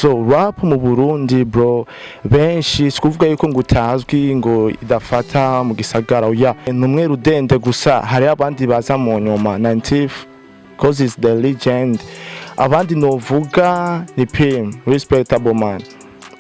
So rap mu Burundi, bro, benshi sikuvuga yuko ngo utazwi, ngo idafata mu gisagara, oya, numwe rudende gusa. Hari abandi baza mu nyuma, 90 cause is the legend. Abandi novuga ni Pim, respectable man.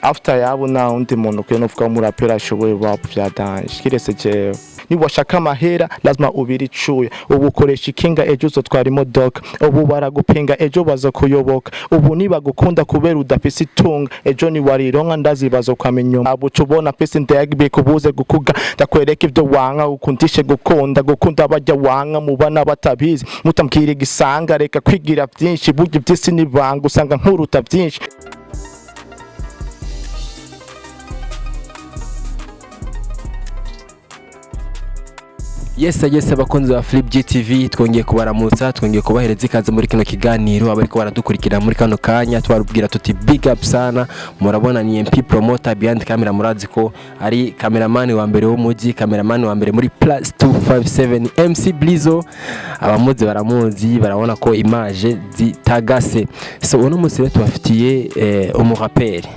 After yabo nta wundi muntu ukwiye novuga umuraperi ashoboye rap vya danger kiretse jewe. Niwashaka amahera lazima ubiri icuya. Ubu ukoresha ikinga, ejo uzotwara imodoka. Ubu baragupinga, ejo baza kuyoboka. Ubu nibagukunda kubera udafise itunga, ejo niwarironka ndazi bazokwama inyuma. Abo uca ubona mfise indege bikubuze gukuga. Ndakwereka ibyo wanka, ukundishe gukunda, gukunda bajya wanka mubana batabizi. Mutambwira igisanga, reka kwigira byinshi, burya iby'isi nibanga usanga nkuruta byinshi. Yes, abakunzi ba Flip GTV, twongeye kubaramutsa, twongeye kubahereza ikaze muri kino kiganiro. Abariko baradukurikira muri kano kanya twarubwira tuti big up sana. Murabona ni MP promoter behind camera, murazi ko ari cameraman wa mbere w'umuji, cameraman wa mbere muri plus 257, MC Blizo. Abamuzi baramuzi, barabona ko image zitagase. So uno munsi rero tubafitiye umuraperi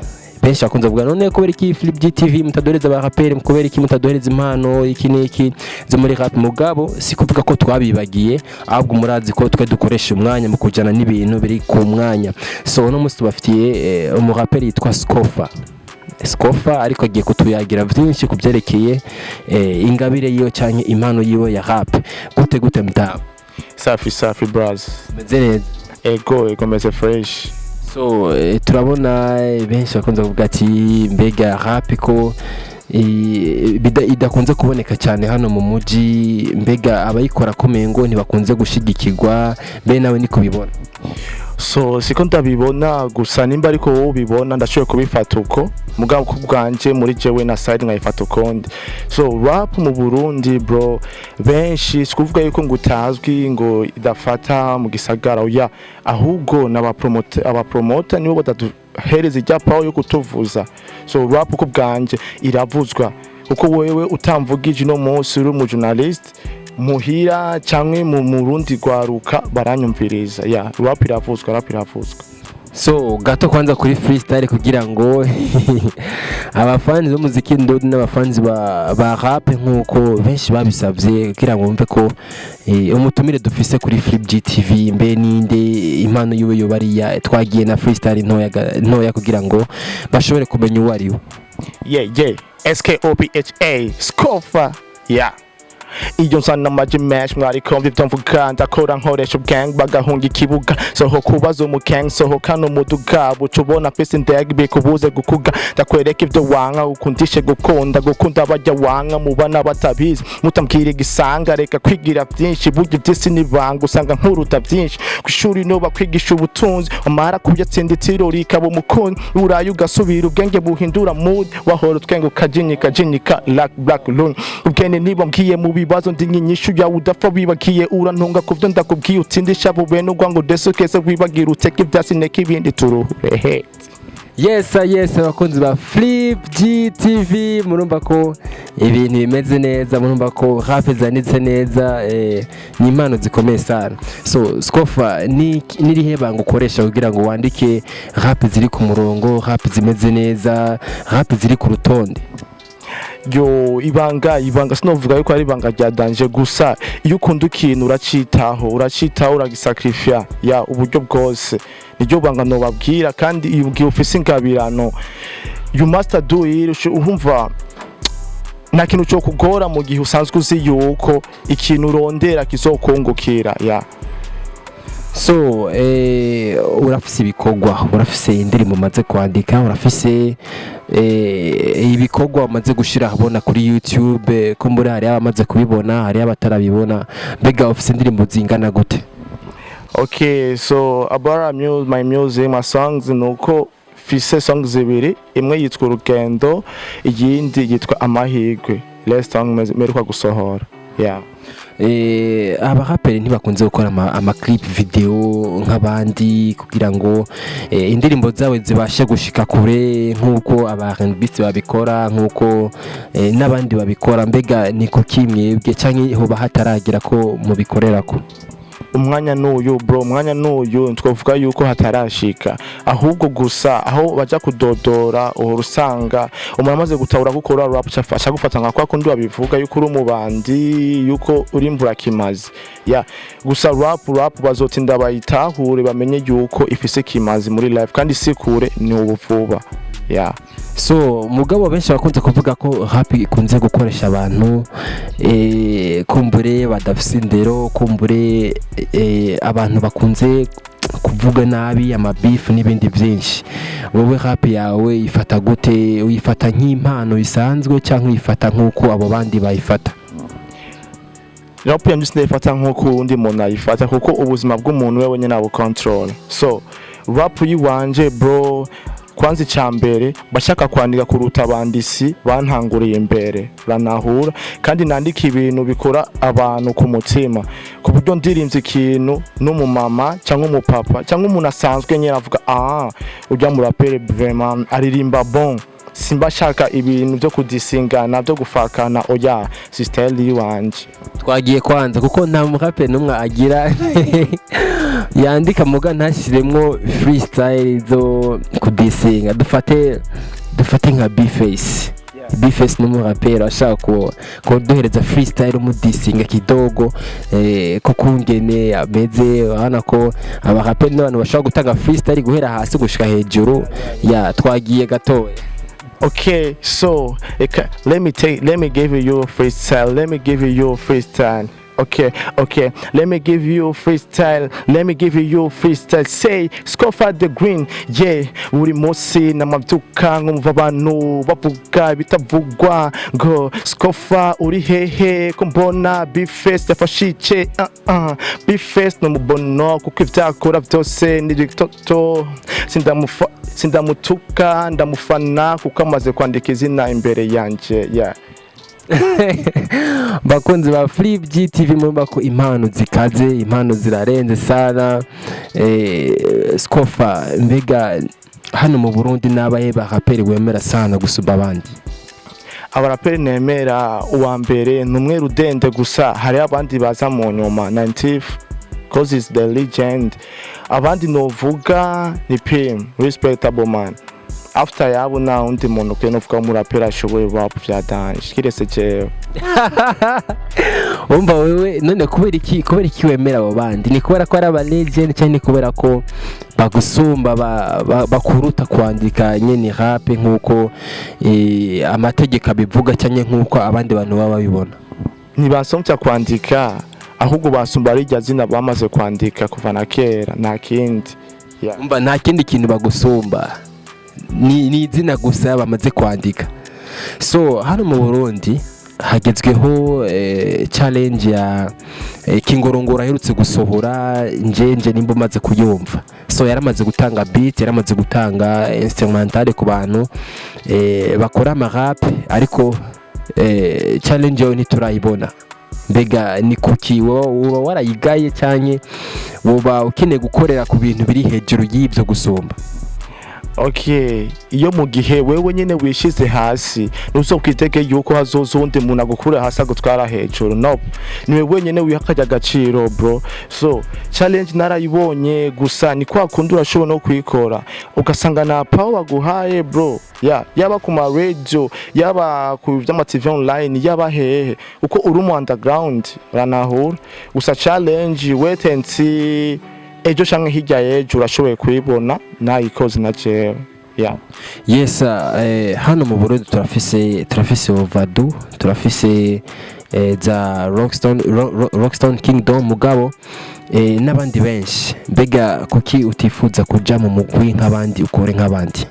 benshi bakunze kuvuga: none kubera iki Flip GTV mutaduhereza abaraperi? Kubera iki mutaduhereza impano iki n'iki zo muri rap? Mugabo si kuvuga ko twabibagiye, ahubwo murazi ko twe dukoresha umwanya mu kujana n'ibintu biri ku mwanya. So uno munsi tubafitiye umuraperi yitwa Scofa Scofa, ariko agiye kutuyagira byinshi ku byerekeye ingabire yiwe canke impano yiwe ya rap. Gute gute, mtamu? Safi safi, bras. Meze neza? Ego ego, meze fresh. So turabona benshi bakunze kuvuga ati mbega rap ko idakunze kuboneka cyane hano mu muji, mbega abayikora kumengo ntibakunze gushigikirwa, mbe nawe niko ubibona? So siko ndabibona gusa, nimba ariko wowe ubibona ndashoboye kubifata uko, mugabo ku bwanje muri jewe na side nkayifata ukundi. So rap mu Burundi, bro, benshi sikuvuga yuko ngo utazwi, ngo idafata mu gisagara, oya, ahubwo n'abapromoter, abapromoter nibo bataduhereza ijya power yo kutuvuza. So rap ku bwanje iravuzwa, kuko wewe utamvugije uno munsi uri umu journalist muhira cyangwa mu murundi rwaruka baranyumviriza. Ya, rap iravuzwa, rap iravuzwa. So gato kwanza kuri freestyle kugira ngo abafanzi b'umuziki ndodi n'abafanzi ba rap nk'uko benshi babisabye, kugira ngo bumve ko umutumire dufise kuri Flip GTV mbe ninde, impano yiwe yoba ariya. Twagiye na freestyle ntoya ntoya kugira ngo bashobore kumenya uwo ari we. Yeah, SKOPHA, Scofa, yeah. Iyo nsana amaji menshi mwariko mva ibyo mvuga, ndakora nkoresha ubwenge bagahunga ikibuga. Sohoka ubaza umukeng, sohoka n'umuduga, buca ubona mfise indege bikubuze gukuga. Ndakwereka ibyo wanka, ukundishe gukunda, gukunda bajya wanka mubana batabizi. Mutambwira igisanga, reka kwigira byinshi, burya iby'isi nibanga usanga nkuruta byinshi. Ku ishuri no bakwigisha ubutunzi, wamara kuyatsinda itiro rikaba umukunzi, uraye ugasubira ubwenge buhindura mood, wahora utwenge ukajinyika jinyika like black loon. Ubwene niba mbwiye mu bibazo ndi nk'inyishu yawe udapfa wibagiye, urantunga kuvyo ndakubwiye, utsindisha bube n'urwango desokese wibagira uteke ivyasi neka ibindi turuhure. Yes, abakunzi ba Flip GTV, murumva ko ibintu bimeze neza, murumva ko rap zanditse neza, ni impano zikomeye sana. So Scofa, ni nirihe banga ukoresha kugira ngo wandike rap ziri ku murongo, rap zimeze neza, rap ziri ku rutonde? Yo, ibanga sinovuga yuko ari ibanga rya danger, gusa iyo ukunda ikintu uracitaho, uracitaho, uragisacrifiya ya uburyo bwose. Niryo banga nobabwira. Kandi iyo ugiye ufise ingabirano, you must do it. Urumva nta kintu cyo kugora mu gihe usanzwe uzi yuko ikintu urondera kizokungukira ya. So urafise ibikorwa, urafise indirimbo umaze kwandika, urafise ibikorwa umaze gushira ahabona kuri YouTube, ko mbura hariho abamaze kubibona, hariho abatarabibona. Mbega ufise indirimbo zingana gute? Okay, so about my music, my songs, nuko fise songs zibiri: imwe yitwa Urugendo, iyindi yitwa Amahirwe. Last song mperuka gusohora, yeah. Abaraperi ntibakunze gukora ama clip video nk'abandi kugira ngo indirimbo zawe zibashe gushika kure nk'uko aba R&B babikora, nk'uko n'abandi babikora. Mbega ni kuki mwebwe canke hoba hataragira ko mubikorerako? Umwanya n'uyu, bro, umwanya n'uyu. Twavuga yuko hatarashika, ahubwo gusa aho baja kudodora uhora usanga umuntu amaze gutahura gukora rap aca gufata nka kwa kundi babivuga yuko uri umubandi, yuko uri imburakimazi. Ya, gusa rap bazotinda bayitahure, bamenye yuko ifise kimazi muri life, kandi si kure, ni ubu vuba, ya. So mugabo benshi bakunze kuvuga ko rap ikunze gukoresha abantu kumbure badafise indero, kumbure abantu bakunze kuvuga nabi, amabifu n'ibindi byinshi. Wowe rap yawe ifata gute? Uyifata nk'impano isanzwe cyangwa uyifata nk'uko abo bandi bayifata? Rap yanjye sinayifata nk'uko uwundi muntu ayifata, kuko ubuzima bw'umuntu we wenyine abu control. So rap yiwanje, bro, kwanza icambere bashaka kwandika kuruta abandisi bantanguriye imbere, uranahura, kandi nandika ibintu bikora abantu ku mutima, ku buryo ndirimvye ikintu n'umumama cyangwa umupapa cyangwa umuntu asanzwe nyine avuga: "Ah, ujya mu rapere vraiment aririmba bon." Simba shaka ibintu byo kudisingana, byo gufakana, oya, si style yiwanje. Twagiye kwanza, kuko nta murape n'umwe agira yandika muga ntashyiremwo freestyle zo kudisinga. Dufate nka B-Face. B-Face ni umuraperi ashaka kuduhereza freestyle umudisinga kidogo, ko kungene ameze. Urabona ko abaraperi n'abantu bashobora gutanga freestyle guhera hasi gushika hejuru. Ya, twagiye gatoya. Okay, so let me give you a freestyle. Let me give you a freestyle. Okay. Let me give you a freestyle. Let me give you a freestyle. Say, Scofa the Green, yeah. Buri munsi namabyuka nkumva abantu bavuga bitavugwa ngo: "Scofa uri hehe, ko mbona B-Face yafashe ice?" B-Face no mubono, kuko ivyakora byose ni bitoto. Sindamufa, sindamutuka, ndamufana kuko amaze kwandika izina imbere yanje, yeah. Bakunzi ba Free GTV, murumva ko impano zikaze, impano zirarenze sana. Scofa, mbega hano mu Burundi n'abahe baraperi wemera sana gusumba abandi? Abaraperi nemera, uwa mbere ni umwe rudende, gusa hariho abandi baza mu nyuma, 90, 'cause is the legend. Abandi novuga ni Pim, respectable man. After yabo nta wundi muntu ukwiye novuga umuraperi ashoboye rap vya danger kiretse jewe. Wumva wewe none kubera iki wemera abo bandi? Ni kubera ko ari aba legend, cyangwa ni kubera ko bagusumba, bakuruta kwandika nyene rap nk'uko amategeko abivuga, cyangwa nk'uko abandi bantu baba babibona? Ntibasomvya kwandika, ahubwo basumba rirya zina bamaze kwandika kuva na kera, nta kindi, yeah. Umva, nta kindi kintu bagusumba, ni izina gusa bamaze kwandika. So hano mu Burundi hagezweho challenge ya Kingorongoro aherutse gusohora njenje, nimba umaze kuyumva. So yaramaze gutanga beat, yaramaze gutanga instrumental ku bantu bakora ama rap, ariko challenge yo ntiturayibona. Mbega ni kuki? Wowe uba warayigaye, cyane woba ukeneye gukorera ku bintu biri hejuru y'ibyo gusumba? Okay, iyo mu gihe wewe nyene wishize hasi, ntuzokwitege yuko hazoza uwundi muntu agukura hasi agutwara hejuru. Nope, niwe wenyene wiha akarya agaciro, bro. So challenge narayibonye, gusa ni kwa kundi urashobora no kuyikora ugasanga nta power baguhaye, bro. Ya, yaba ku ma radio, yaba ku vy'ama TV online, yaba hehe, uko uri mu underground, uranahura. Gusa challenge, wait and see, ejo canke hirya y'ejo urashoboye kuyibona nayikoze na jewe, yeah. Yes, hano mu Burundi turafise Ovadu, turafise za Rockstone, Rockstone Kingdom, mugabo n'abandi benshi. Mbega kuki utifuza kuja mu mugwi nk'abandi, ukore nk'abandi?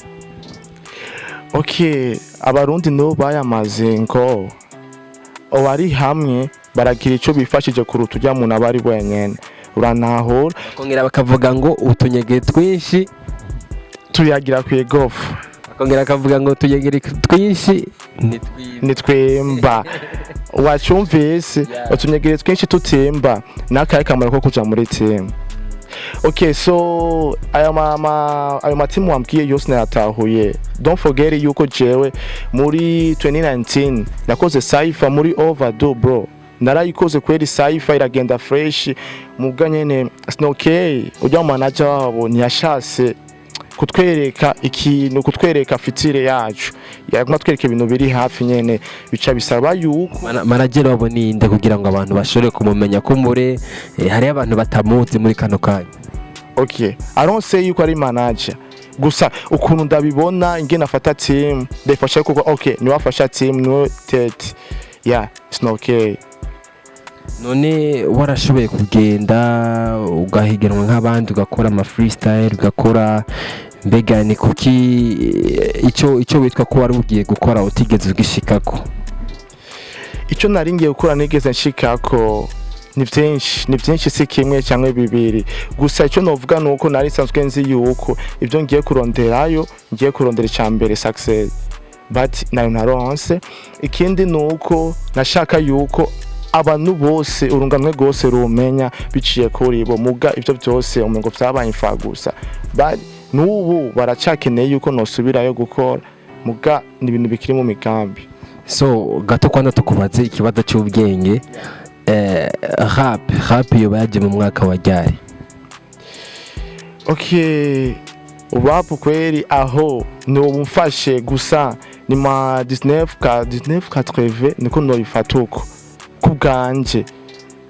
Okay, Abarundi nibo bayamaze ngo abari hamwe baragira ico bifashije kuruta ujya muntu aba ari wenyene, uranahura. Bakongera bakavuga ngo utunyegeri twinshi tuyagira kw'igofa. Bakongera bakavuga ngo utunyegeri twinshi ntitwimba. Nitwimba, wacumvise? Utunyegeri twinshi tutimba, nakahe kamaro ko kuja muri team? Okay, so ayo ma ayo matimu wambwiye yose nayatahuye. Don't forget yuko jewe muri 2019 nakoze cypher muri Overdue, bro. Narayikoze kweri, cypher iragenda fresh, muga nyene Snokey ujya mu manager wabo ntiyashase kutwereka ikintu, kutwereka future yacu, yaguma twereka ibintu biri hafi nyene, bica bisaba yuko Manager wabo ni nde, kugira ngo abantu bashobore kumumenya? Kumbure hariyo abantu batamuzi muri kano kanya. Okay, I don't say yuko ari manager, gusa ukuntu ndabibona, ingene afata team ndayifasha kuko okay, niwe afasha team, niwe tete yeah, Snokey. None warashoboye kugenda ugahiganwa nk'abandi, ugakora ama freestyle, ugakora, mbega ni kuki icyo witwa ko wari ugiye gukora utigeze ugishikako? Icyo nari ngiye gukora nigeze nshikako ni byinshi, ni byinshi, si kimwe cyangwa bibiri. Gusa icyo novuga ni uko nari nsanzwe nzi yuko ibyo ngiye kuronderayo, ngiye kurondera icya mbere success, but nayo naronse. Ikindi ni uko nashaka yuko abantu bose, urunganwe rwose rumenya biciye kuri bo, muga ibyo byose umengo vyabaye imfagusa. But n'ubu baracakeneye yuko nosubirayo gukora, muga ni ibintu bikiri mu migambi. So gato kwanza tukubaze ikibazo cy'ubwenge. Rap yoba yaje mu mwaka wa ryari? Okay, rap kweri aho ni umfashe, gusa ni ma 19 ka 1980 niko nobifata uko kubwanje,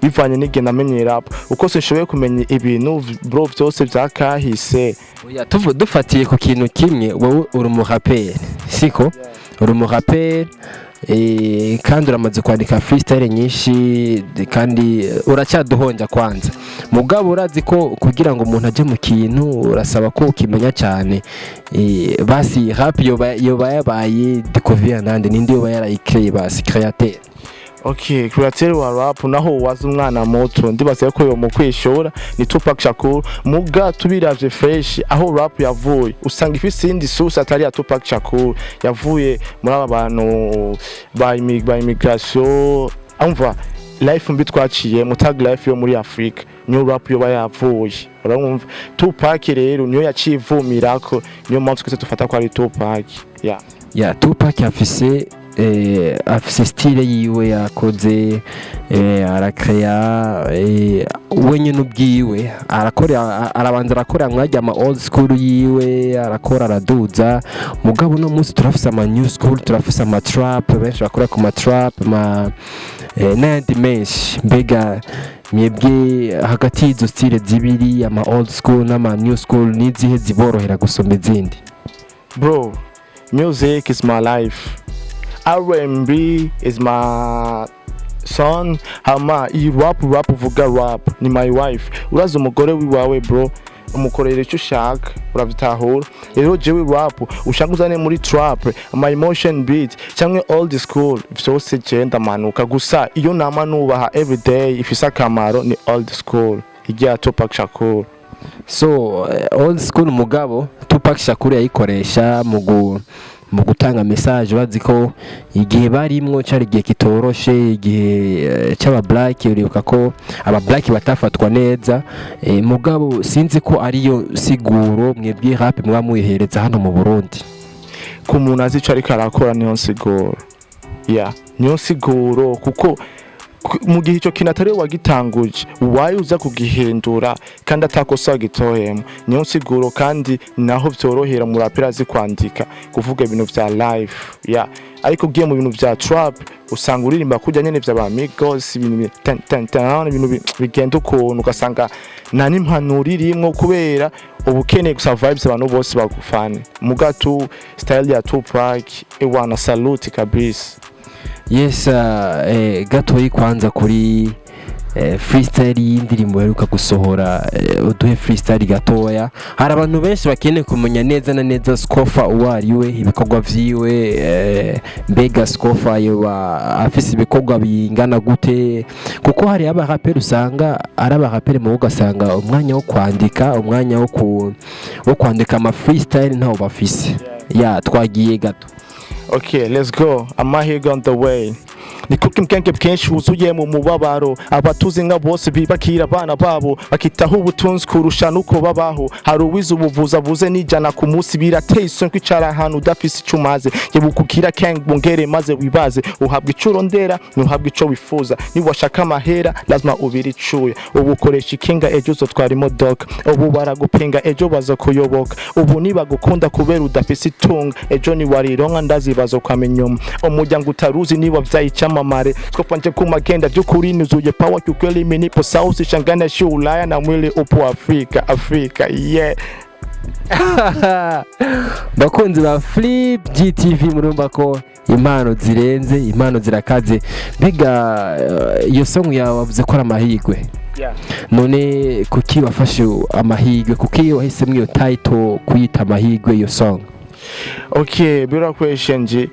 bivanye n'igihe namenye rap, uko sinshoboye kumenya ibintu bro vyose vyakahise. Oya, dufatiye ku kintu kimwe, wowe uri umuraperi, siko? Uri umuraperi kandi uramaze kwandika freestyle nyinshi, kandi uracyaduhonja kwanza. Mugabo urazi ko kugira ngo umuntu ajye mu kintu urasaba ko ukimenya cyane. Basi rap yoba yabaye découvert nande? Ninde yoba yarayicréeye, basi créateur? Okay, créateur wa rap, naho waza umwana muto, ndibaza ko yo mu kwishora ni Tupac Shakur. Muga tubiravye fresh, aho rap yavuye usanga ifise indi source atari ya Tupac Shakur, yavuye muri aba bantu ba immigration, umva, life mbi twaciye mu thug life yo muri Africa, niyo rap yoba yavuye, urumva. Tupac rero niyo yacivumirako, niyo mpamvu twese dufata ko ari Tupac, yeah. Ya, Tupac afise style yiwe yakoze, arakreya we nyene ubwiwe, arakora, arabanza arakora mwajya ama old school yiwe, arakora, araduza. Mugabo no munsi turafise ama new school, turafise ama trap, benshi bakora ku ma trap ma n'ayandi menshi. Mbega mwebwe hagati y'izo style zibiri, ama old school n'ama new school, n'izihe ziborohera gusumba izindi? Bro, music is my life. R&B is my son. Hama iyi rap, rap uvuga, rap ni my wife. Urazi umugore wiwawe bro, umukorera icyo ushaka, urabitahura. Rero jewe rap ushaka uzane muri trap, my emotion beat cyangwa old school, vyose je ndamanuka. Gusa iyo nama nubaha everyday ifise akamaro ni old school ijya Tupac Shakur. So old school, mugabo Tupac Shakur yayikoresha mu gutanga message. Bazi ko igihe barimwo cari igihe kitoroshe, igihe c'aba black. Uribuka ko aba black batafatwa neza. Mugabo sinzi ko ariyo siguro mwebwe rap muba muyihereza hano mu Burundi. Ku muntu azi icyo ariko arakora, niyo nsiguro, yeah, niyo nsiguro, kuko mu gihe icyo kintu atari we wagitanguje, waye uza kugihindura kandi atakosa wagitoyemo? Niyo nsiguro, kandi naho vyorohera umuraperi azi kwandika kuvuga ibintu vya life, yeah. Ariko ugiye mu bintu vya trap, usanga uririmba kurya nyene vya ba Migos, ibintu tan tan tan, ibintu bigenda ukuntu, ugasanga nta n'impanuro irimwo, kubera uba ukeneye gusa vibes, abantu bose bagufane. Muga tu style ya Tupac, ewana, salute kabisa. Yes, gatoyi kwanza kuri freestyle y'indirimbo uheruka gusohora, uduhe freestyle gatoya. Hari abantu benshi bakeneye kumenya neza na neza Scofa uwo ari we, ibikorwa vyiwe. Mbega Scofa yoba afise ibikorwa bingana gute? Kuko hari abaraperi usanga ari abaraperi mu ugasanga umwanya wo kwandika, umwanya wo kwandika ama freestyle ntawo bafise. Ya, twagiye gato. Okay, let's go. Amahirwe on the way. Ni kuko ubwenge bwinshi wuzuye mu mubabaro. Abatuzi nka bose bibakira abana babo, bakitaho ubutunzi kurusha nuko babaho. Hari uwize ubuvuzi abuze n'ijana ku munsi. Birateye isoni kwicara ahantu udafise ico umaze. Yebukukira keng bongere maze wibaze. Uhabwa ico urondera, ntuhabwa ico wifuza. Niba washaka amahera, lazima ubire icuya. Ubu ukoresha ikinga, ejo uzotwara imodoka. Ubu baragupinga, ejo bazokuyoboka. Ubu nibagukunda kubera udafise itunga, ejo niwarironka ndazi bazokwama inyuma. Umuryango utaruzi niba vyaye icyamamare. Twafanje ku magenda by'ukuri, nuzuye power kiukweli. Mimi nipo South shangana shi Ulaya na mwili upo Afrika, Afrika, yeah. Bakunzi ba Flip GTV, murumva ko impano zirenze, impano zirakaze. Mbega iyo song yawe wavuze ko ari amahirwe. Yeah. None kuki wafashe amahirwe? Kuki wahisemo iyo title, kuyita amahirwe iyo song? Okay, birakweshe nje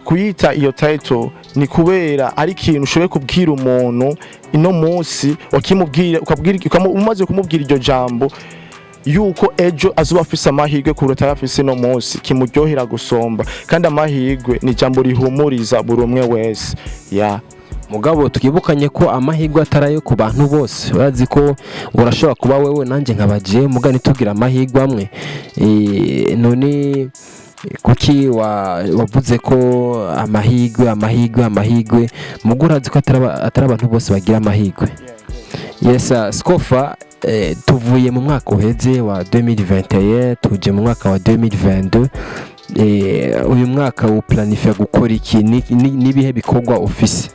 kuyita iyo title ni kubera ari ikintu ushoboye kubwira umuntu ino munsi, wakimubwira ukabwira umaze kumubwira iryo jambo yuko ejo azuba afise amahirwe kuruta ayo afise ino munsi, kimuryohera gusomba. Kandi amahirwe ni ijambo rihumuriza buri umwe wese, yeah. Mugabo twibukanye ko amahirwe atari ayo ku bantu bose. Urazi ko urashobora kuba wewe nanjye nkabagiye muga ntitugire amahirwe amwe. None kuki wavuze ko amahirwe, amahirwe, amahirwe, muga urazi ko atari abantu bose bagira amahirwe? Yes, Scofa, tuvuye mu mwaka uheze wa 2021, tuje mu mwaka wa 2022. Uyu mwaka uplanifya gukora iki? Nibihe bikorwa ufise?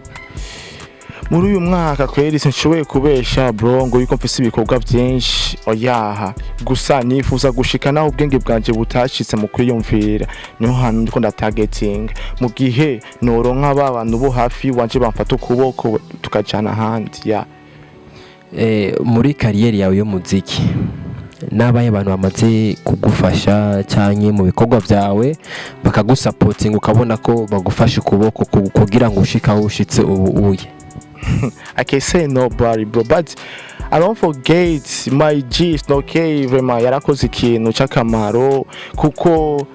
Muri uyu mwaka kweri sinshoboye kubesha bro ngo yuko mfise ibikorwa byinshi, oyaha. Gusa nifuza gushika naho ubwenge bwanje butashitse mu kwiyumvira. Niho hantu ndiko ndatargetinga, mu gihe noronka ba bantu bo hafi wanje bamfata ukuboko tukajana ahandi, yeah. Muri carrière yawe y'umuziki, n'abaye abantu bamaze kugufasha cyane mu bikorwa byawe, bakagusapotinga, ukabona ko bagufashe ukuboko kugira ngo ushike aho ushitse ubu uye? I can say nobody, bro, but I don't forget my G. Okay, vraiment yarakoze ikintu cy'akamaro, kuko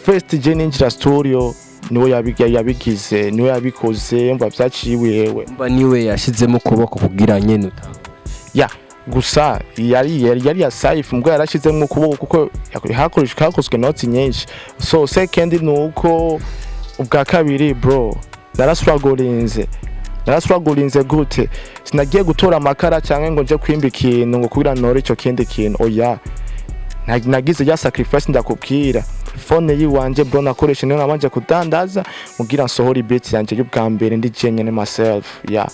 first je ninjira studio niwe yabigize, niwe yabikoze, mva byaciwe yewe. Mba niwe yashizemo ukuboko kugira nyene Ya, gusa yari ya safe mbwo yarashizemo ukuboko kuko hakoreshwa hakozwe notes nyinshi. So second ni uko ubwa kabiri bro naraswagorinze. Naraswagurinze gute? Sinagiye gutora amakara cyangwa ngo nje kwimba ikintu ngo kugira ntore icyo kindi kintu, oya. Nagize ya sacrifice ndakubwira. Phone yiwanje bro nakoresha niyo nabanje kudandaza mugira nsohora beat yanje y'ubwa mbere ndi jenyene myself, yeah.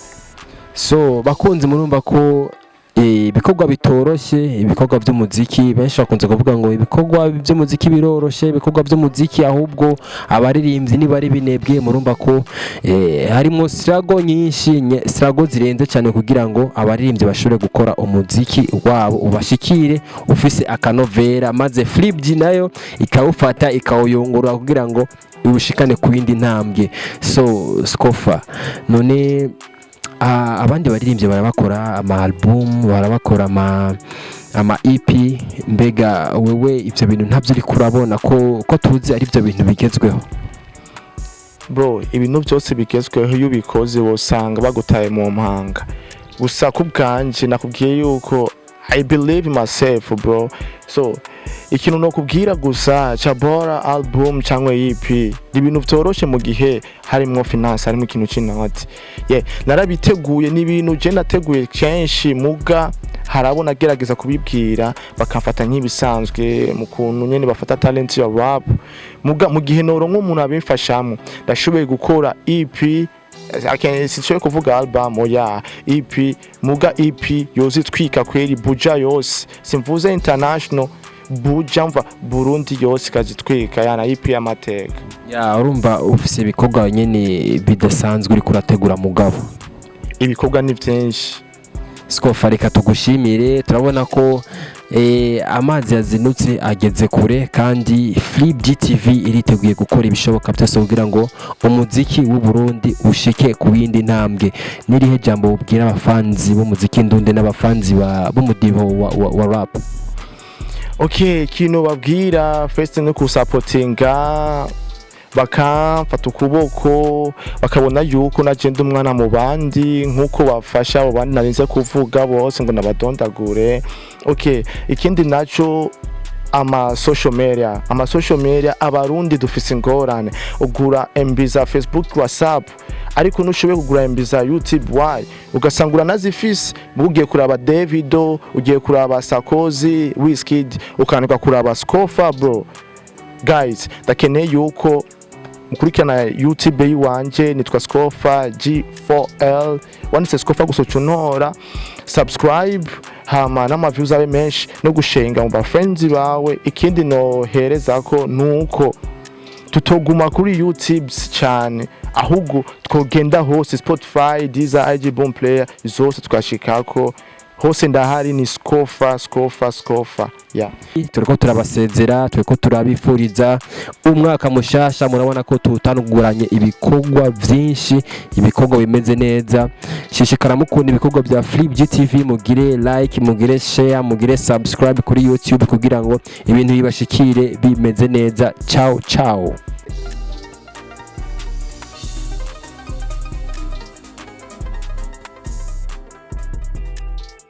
So bakunzi, murumva ko ibikorwa bitoroshye, ibikorwa by'umuziki. Benshi bakunze kuvuga ngo ibikorwa by'umuziki biroroshye, ibikorwa by'umuziki ahubwo abaririmbyi niba ari binebwe. Murumva ko harimo struggle nyinshi, struggle zirenze cyane kugira ngo abaririmbyi bashobore gukora umuziki wabo ubashikire ufise akanovera, maze Flip nayo ikawufata ikawuyungurura kugira ngo iwushikane ku yindi ntambwe. So Scofa, none abandi baririmbyi barabakora ama album, barabakora ama EP, mbega wewe ivyo bintu ntabyo uriko urabona ko tuzi ari byo bintu bigezweho? Bro, ibintu byose bigezweho iyo ubikoze wosanga bagutaye mu mpanga. Gusa ku bwanje nakubwiye yuko I believe in myself, bro. So ikintu nokubwira gusa ca bora album cyangwa EP ni ibintu vyoroshe mu gihe harimwo finance, harimo ikintu c'inoti, yeah. Narabiteguye, ni ibintu je nateguye kenshi, muga harabo nagerageza kubibwira bakamfata nk'ibisanzwe mu kuntu nyene bafata talent ya rap. Muga mu gihe noronka umuntu abimfashamo, ndashoboye gukora EP. Sinshobora kuvuga album, oya, EP. Muga EP yozitwika kweri Buja yose, simvuze international, Buja, mva Burundi yose ikazitwika, yana EP y'amateka. Ya, urumva ufise ibikorwa nyene bidasanzwe uriko urategura mugabo. Ibikorwa ni byinshi. Scofa, reka tugushimire. Turabona ko amazi yazinutse ageze kure, kandi Flip GTV iriteguye gukora ibishoboka byose kugira ngo umuziki w'u Burundi ushike ku yindi ntambwe. Nirihe jambo ubwira abafanzi b'umuziki ndundi n'abafanzi b'umudiho wa rap? Okay, ikintu babwira first ni kusapotinga. Bakamfata ukuboko, bakabona yuko nagenda umwana mu bandi, nk'uko bafasha abo bandi narinze kuvuga bose ngo nabadondagure. Okay, ikindi naco, ama social media, ama social media, Abarundi dufise ingorane. Ugura MB za Facebook, WhatsApp, ariko ntushoboye kugura MB za YouTube. Why? Ugasanga uranazifise, ugiye kuraba Davido, ugiye kuraba Sarkozy, Wizkid, ukananirwa kuraba Scofa. Bro, guys, ndakeneye yuko mukurikirana YouTube yiwanje, nitwa Scofa G4L. Wanditse Scofa gusa uca subscribe, hama n'ama views abe menshi, no gushenga mu ba friends bawe. Ikindi noherezako nuko tutoguma kuri YouTube cyane, ahubwo twogenda hose: Spotify, Deezer, IG, Boom Player, zose twashikako hose. Ndahari, ni Scofa, Scofa, Scofa, yeah. Turiko turabasezera, turiko turabifuriza umwaka mushasha. Murabona ko tutanguranye ibikorwa vyinshi, ibikorwa bimeze neza. Shishikara mukunda ibikorwa bya Free GTV, mugire like, mugire share, mugire subscribe kuri YouTube kugira ngo ibintu bibashikire bimeze neza. Ciao ciao.